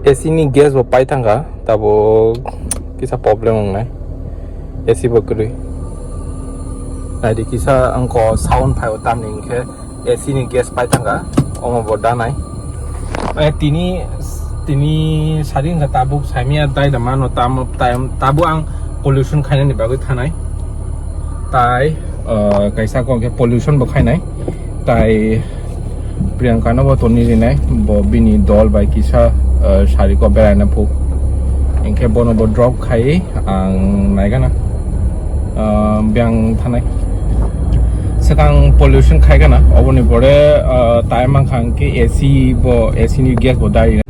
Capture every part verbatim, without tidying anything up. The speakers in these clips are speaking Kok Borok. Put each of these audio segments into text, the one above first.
A C ni gas bo pai thangkha, tabo kisa problem wngnai. A C bo kwrwi. Naidi kisa angko sound phai o tamni hinkhe A C ni gas pai thangkha, omo bo danai. Eh, tini, tini sari wngkha tabuk saimya dai da mano tam, tam, tabuk ang pollution khainani bagwi thanai. Tai, eh, kaisa kok khe pollution bo khainai. Tai Priyanka no bo toni rinai, bo bini dol bai kisa, eh, sari ko beraina phuk. Hinkhe bono bo drop khai ang naigana, eh, biyang thanai. Swkang pollution khaigana, oboni pore, eh, tai mankha hinkhe A C bo, A C ni gas bo dari.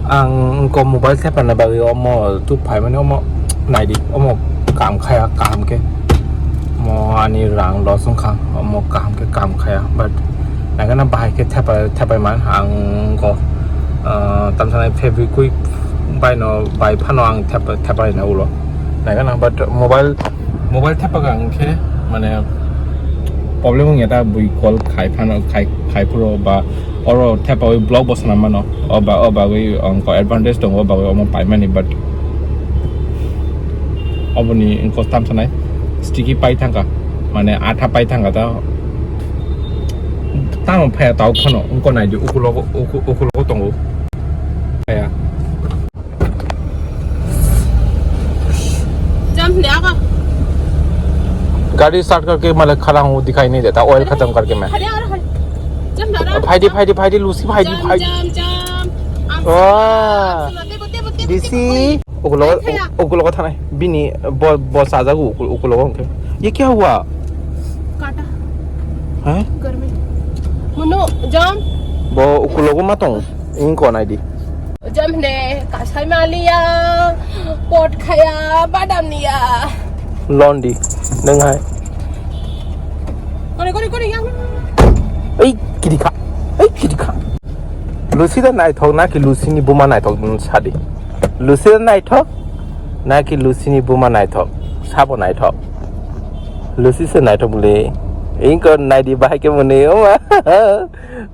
Ang ko mobile thepana bagwi omo tu phaimani omo naidi omo kam khaya kaham khe omo ani rang loss wngkha omo kaham khe kam khaya but nagana bahai khe thepai thepai man ang ko ah, tamsani Fevikwik bai no bai phano ang thepai thepai na ulo nagana but mobile mobile thepa kha ang khe mane problem wngya ta bui call khai phano khai khai phuro ba oro thepawi block bo swnam mano, o ba, o bagwi ang ko advantage tongo, o bagwi omo paimani, but oboni wngkha tam sanai sticky pai thangkha, mane atha pai thangkha ta, tamo phaya tau phano wngkha naidi ukulogo, uku-, ukulogo tongo. Phaya. Jump le aga. गाड़ी स्टार्ट करके मैं खड़ा हूँ, दिखाई नहीं देता, ऑयल खत्म करके मैं। Hadi aga, hadi. Jump le aga. भाई दी, भाई दी, भाई दी, लूसी भाई दी, jump, भाई दी। Jump, jump. Wah। Tebo, tebo, tebo, disi। Tebo। Ukulogo, ukulogo thanai। Bini bo, bo sajago ukul-, ukulogo hwnkhe। ये क्या हुआ? काटा। हैं? गर्मी। Munnu, jump। Bo ukulogo ma tong, ingko naidi। Jam hne, kasai maliya, pot khaya, badam niya. Londi, nung hai. Kore, kore, kore, yang. Ei, kiri kha. Ei, kiri kha. Lucy da naithok na ki Lucy ni buma naithok, sadi. Lucy da naithok na ki Lucy ni buma naithok. Sabo naithok. Lucy se naithok bole. Ingko naidi bahai ke mone oma.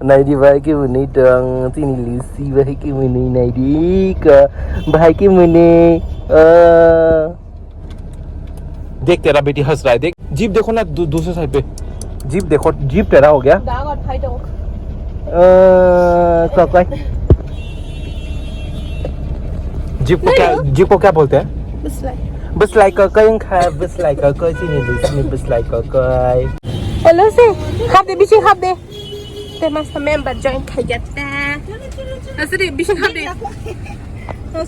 Naidi bahai ke mone tong, tini Lucy bahai ke mone naidi ka, bahai ke mone, ah. देख तेरा बेटी हंस रहा है, देख। जीप देखो ना, दू-, दूसरे साइड पे। जीप देखो, जीप तेरा हो गया। Dog और भाई dog। अ, क्या, क्या? जीप को क्या, नहीं। जीप को क्या बोलते हैं? Bwslai। Bwslai kokoy wngkha, bwslai kokoy, chini Lucy ni bwslai kokoy. Hello, se, hap de, bising hap de. Te masa member join khai jata. Asri bising hap de.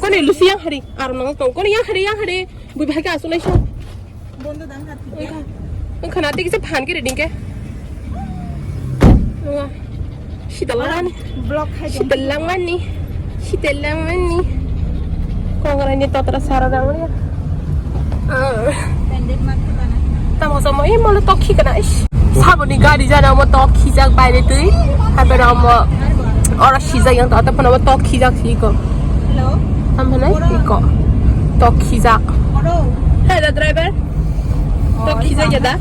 Kone Lucy yang hari, aro nang tong. Kone yang hari, yang hari. Bui bahai ka asulai sa. Bondo dang hati. Wngkha na tei kisa phan khe ready khe. Wah. Sita langmani. Vlog khai dong. Sita langmani. Sita langmani. Kongrai ni totra sara dang ya. Ah. Pendek mat kutana. Tamo samo i molo tokhi kana ish. Saboni gari jana mo tokhi jak baire tui. Habera mo ora sijak yang tata phano mo tokhi jak si ko. Hello. Am hana iko. Tokhi jak. Hello. Hey, the driver. Tokhi jak ya da?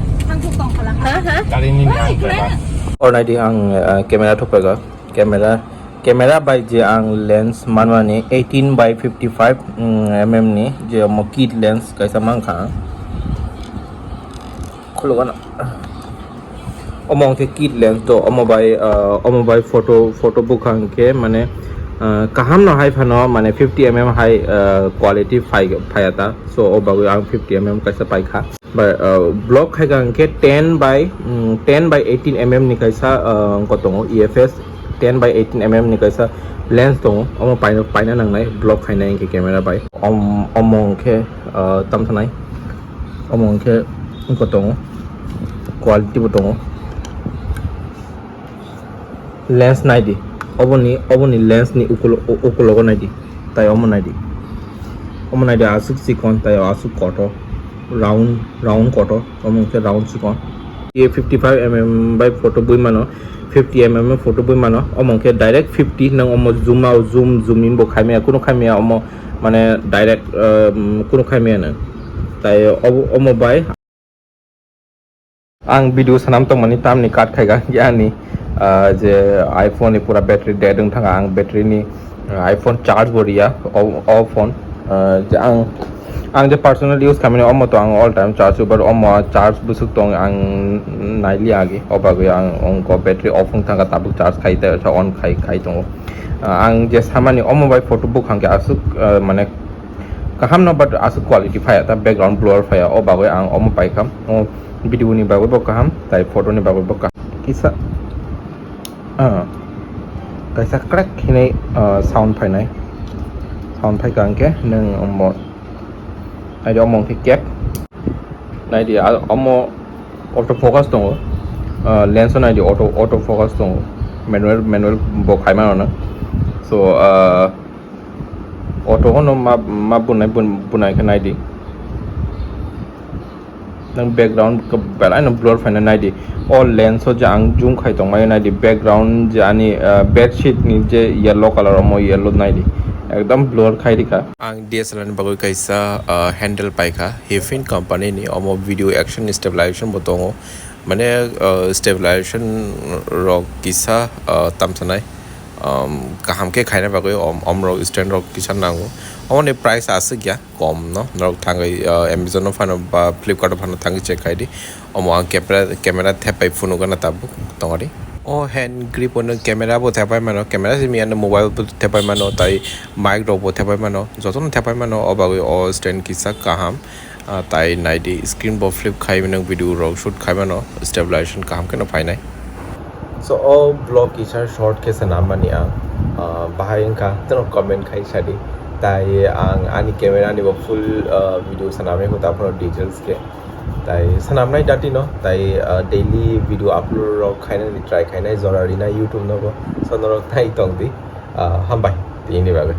Ha, ha. Gari ni nang driver. Or naidi ang, eh, camera thupaigo. Camera, camera bai je ang lens manmani eighteen by fifty-five, mm, mm ni je mo kit lens kaisa mankha. Khulugano. Omo hwnkhe kit lens do, omo bai, ah, omo bai photo, photo bwkha hwnkhe mane, ah, kaham no hai phano mane fifty M M hai, ah, quality phai, phaiya ta. So, o bagwi ang fifty M M kaisa paikha. Bai, ah, vlog khaikha hwnkhe ten by, mm, ten by eighteen M M ni kaisa, ah, wngkha tongo, E F S ten by eighteen M M ni kaisa lens tongo. Omo paina, paina nangnai vlog khainai hwnkhe camera bai. Om-, omo hwnkhe, ah, tamthanai. Omo hwnkhe wngkha tongo, quality bo tongo. Lens naidi, oboni, oboni lens ni ukulo-, u-, ukulogo naidi, tai omo naidi, omo naidi aswk chikon, tai aswk kotor, round, round kotor, omo hwnkhe round chikon. E fifty five M M bai photo bui mano, fifty M M photo bui mano, omo hwnkhe direct fifty, nang omo zoom out, zoom, zoom in bo khaimaya, kunu khaimaya omo, mane direct, um, kunu khaimaya no. Tai obo, omo bai ang video sanam tongmani tamni cut khaika, ani Ah, je iPhone ni pura battery dead wng thanga, ang battery ni, ah, iPhone charge bo riya, o, o phone, ah, je ang, ang je personal use khaimani omo to ang all time charge o, but omo charge bwswk tong ang naili agi, o bagwi ang ongko battery off wng thanga tabuk charge khai ta, on khai, khai tongo. Ah, ang je samani omo bai photo bukhang khe aswk, ah, mane kaham no, but aswk quality phaya ta, background blur phaya, o bagwi ang omo paikha. O video ni bagwi bo kaham, tai photo ni bagwi bo kaham. Kisa, ah, kaisa crack hinwi, ah, sound phainai. Sound phaikha hwnkhe nwng omo, ai omo hwnkhe cap. Naidi, ah, omo auto focus tongo. Ah, lens o naidi auto, auto focus tongo. Manual, manual bo khaimano na. So, ah, auto hono ma, ma bunai, bun-, bunai khe naidi. Nang background belai no blur phaina naidi. O lens o je ang zoom khai tongmai naidi, background je ani, ah, bedsheet ni je yellow color, omo yellow naidi. Ekdom blur khai rikha. Ang D S L R ni bagwi kaisa, ah, handle paikha, Hifin company ni, omo video action stabilization bo tongo. Mane, ah, stabilization rok kisa, ah, tamsanai, um, kaham khe khaina bagwi om, om rok stand rok kisa nango. Omo ni price aswk ya, kom no. Norok thangwi, ah, Amazon o phano ba Flipkart o phano thangwi check khai di. Omo ang camera, camera thepai phunukgana tabuk tongari. O hand grip o nwng camera bo thepai mano, camera simi ano mobile bo thepai mano, tai mic rok bo thepai mano, jotono thepai mano, o bagwi o stand kisa kaham. Ah, tai naidi, screen bo flip khai nwng video rok shoot khai mano, stabilization kaham kheno phainai. So o vlog kisa short khe swnam mani ang, ah, bahai wngkha, teno comment khai sadi. Tai ang ani camera ni bo full, ah, video swnamwi kho, taphano details khe. Tai swnamnai dati no, tai, ah, daily video upload rok khainani try khainai, jora rinai YouTube no bo. So norok tai tong di. Ah, hambai tini bagwi.